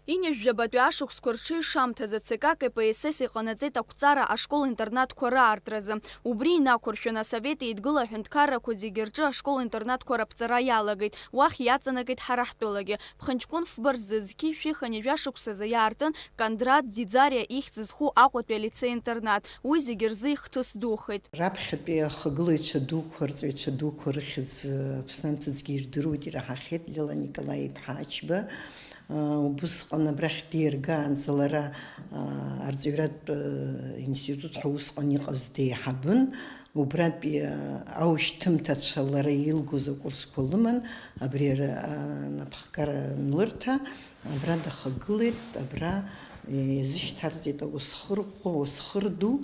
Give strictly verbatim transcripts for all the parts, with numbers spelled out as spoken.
Ҩажәабатәи ашықәсқәа рҽеишамҭазы Ц К К П С С иҟанаҵеит ақәҵара ашкол-интернатқәа раартразы. Убри инақәыршәаны Асовет Еидгыла аҳәынҭқаррақәа зегьы рҿы ашкол-интернатқәа раԥҵара иалагеит, уахь иаҵанакит ҳара ҳтәылагьы. Ԥхынҷкәын фба рзы зқьи жәшәи хынҩажәа шықәсазы иаартын Кондрат Ӡиӡариа ихьӡ зху Аҟәатәи алицеи-интернат. Уи зегьы рзы ихҭыс духеит. Раԥхьатәи ахагылаҩцәа дуқәа, арҵаҩцәа дуқәа рыхьӡ Аԥсны анҭыҵгьы ирдыруеит, ираҳахьеит, Лела Николаи-иԥҳа Ачба. Убысҟан абрахь деиргаанӡа лара арҵаҩратә институт ҳәа усҟан иҟаз деиҳабын. Убратәи аушьҭымҭацәа лара илгоз акурсқәа лыман, абри ара анапхгара анлырҭа, абра дахагылеит, абра иазышьҭарҵеит аусхырхәа, аусхыр ду,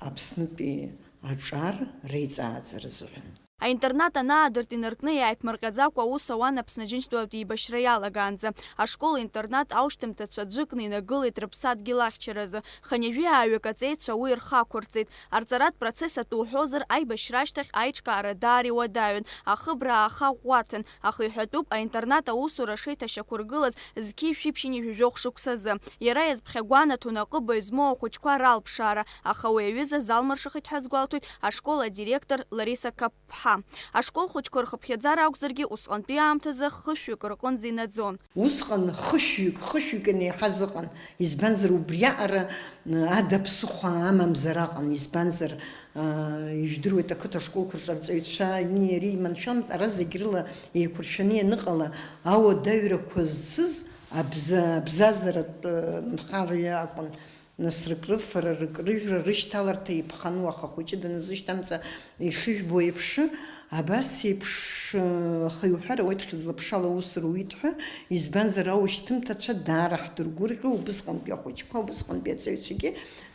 Аԥснытәи аҿар реиҵааӡара азыҳәан. Аинтернат анаадырт инаркны иааиԥмырҟьаӡакәа аус ауан Аԥсны Аџьынџьтәылатә еибашьра иалагаанӡа. Ашкол-интернат аушьҭымҭацәа ӡәыкны инагылеит рыԥсадгьыл ахьчаразы. Хынҩажәи ааҩык аҵеицәа уи рхы ақәырҵеит. Арҵаратә процесс атәы уҳәозар, аибашьра ашьҭахь аиҿкаара даара иуадаҩын, ахыбра ааха ӷәӷәаҭан, аха иҳәатәуп, аинтернат аусура шеиҭашьақәыргылаз зқьи жәшәи ԥшьынҩажәи жәохә шықәсазы. Иара иазԥхьагәанаҭон аҟыбаҩ змоу ахәыҷқәа ралԥшаара, аха уи аҩыза залмыршахеит ҳәа азгәалҭоит ашкол адиректор Лариса Каԥԥҳа. Ашкол хәыҷқәа рхыԥхьаӡара акәзаргьы, усҟантәи аамҭазы хышәҩык рҟынӡа инаӡон. Усҟан хышәҩык, хышәҩык анеиҳаз ыҟан, избанзар, убриаҟара, ы, ада ԥсыхәа амамзар аҟан, избанзар, ы, ижәдыруеит, ақыҭа школқәа рҿы арҵаҩцәа ани иареи иманшәалан, ара зегь рыла еиқәыршәаны ианыҟала, ауадаҩрақәа зцыз абза-, абзазаратә, ы, нхара акәын. Нас рыкрыфара, рыкрыжәра, рышьҭаларҭа иԥхану, аха ахәыҷы данузышьҭамҵа, ишыжәбо еиԥш, абас еиԥш, э, аха иуҳәар ауеит, хьыӡла-ԥшала аус руит ҳәа, избанзар, аушьҭымҭацәа даара ҳдыргәырӷьо, убысҟантәи ахәыҷқәа, убысҟантәи аҵаҩцәагьы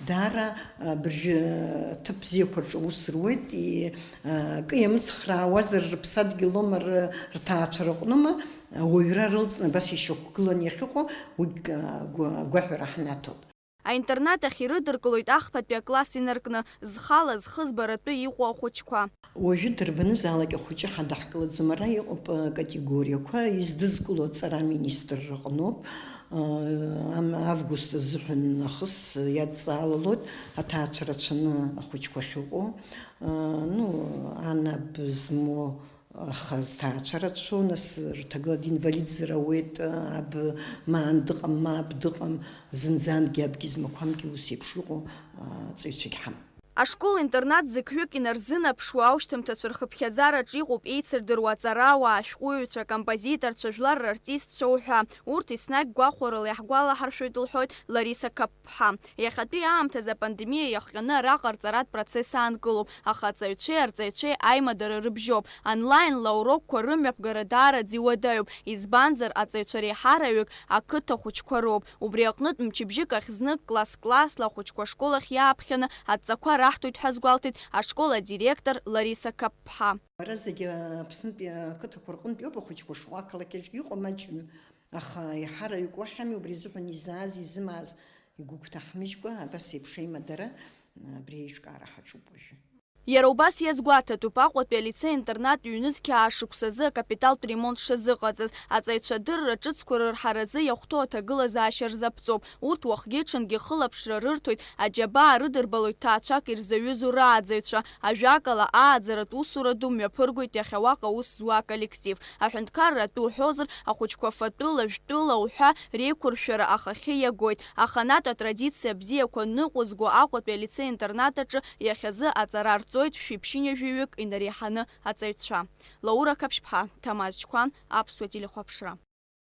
даара, э, абыржәы, э, ҭыԥ бзиақәа рҿы аус руеит, и-, э, акы иамыцхраауазар, рыԥсадгьылома, ры-, рҭаацәа рыҟәныма, ауаҩра рылҵны абас ишьақәгыланы иахьыҟоу, уигь, э, гәа-, агәаҳәара ҳнаҭоит. Аинтернат ахь ирыдыркылоит ахԥатәи акласс инаркны, зхала зхы збаратәы иҟоу ахәыҷқәа. Уажәы дарбанызаалак ахәыҷы ҳадаҳкылаӡом, ара иҟоуп, э, категориақәа, издызкыло аҵара аминистр рҟноуп, э, ам-, август азыҳәан нахыс иадҵаалалоит аҭаацәа рацәаны ахәыҷқәа ахьыҟоу, э, ну, анаб змоу Аха зҭаацәа рацәоу, нас, рҭагылада инвалидзар ауеит, аб маан дыҟам, ма аб дыҟам, зынӡангьы абгьы змақәамгьы ус еиԥш иҟоу, а, ҵаҩцәагь ҳамоуп. Ашкол-интернат зықьҩык инарзынаԥшуа аушьҭымҭацәа рхыԥхьаӡараҿы иҟоуп еицырдыруа аҵарауаа, ашәҟәыҩҩцәа, акомпозиторцәа, жәлар рартистцәа уҳәа. Урҭ еснагь гәахәарыла иаҳгәалаҳаршәоит, лҳәоит Лариса Каԥ-, ԥҳа. Иахьатәи аамҭазы апандемиа иахҟьаны араҟа арҵаратә процесс аанкылоуп, аха аҵаҩцәеи арҵаҩцәеи аимадара рыбжьоуп. Онлаинла аурокқәа рымҩаԥгара даараӡа иуадаҩуп, избанзар, аҵаҩцәа реиҳараҩык ақыҭа хәыҷқәа роуп. Убри аҟнытә, мчыбжьык ахь знык класс-классла ахәыҷқәа ашкол ахь иааԥхьаны адҵақәа раҳҭоит ҳәа азгәалҭеит ашкол адиректор Лариса Каԥԥҳа. Ара зегьы Аԥснытәи ақыҭақәа рҟынтә иоуп, ахәыҷқәа шаҟа ақалақь аҿгьы иҟоу маҷҩым, аха еиҳараҩык уахь ами, убри азыҳәан изааз, изымааз Игәыгәҭаҳмыжькәа, абас еиԥш аимадара, абри аиҿкаара ҳаҿуп уажәы. Иара убас иазгәаҭатәуп Аҟәатәи алицеи-интернат ҩнызқьи аашықәсазы акапиталтә ремонт шазыҟаҵаз, аҵаҩцәа адырра ҿыцқәа рырҳаразы иахәҭоу аҭагылазаашьа рзаԥҵоуп. Урҭ уахгьы-ҽынгьы хылаԥшра рырҭоит, аџьабаа рыдырбалоит ҭаацәак ирзаҩызоу рааӡаҩцәа, ажәакала, ааӡаратә усура ду мҩаԥыргоит иахьа уаҟа аус зуа аколлектив. Аҳәынҭқарра атәы уҳәозар, ахәыҷқәа фатәыла, жәтәыла уҳәа реиқәыршәара ахахьы иагоит. Аханатә атрадициа бзиақәа ныҟәызго Аҟәатәи алицеи-интернат аҿы иахьазы аҵара рҵоит шәиԥшьынҩажәаҩык инареиҳаны аҵаҩцәа. Лаура Қаԥшьԥҳа, Ҭамаз Чқәан, Аԥсуа телехәаԥшра.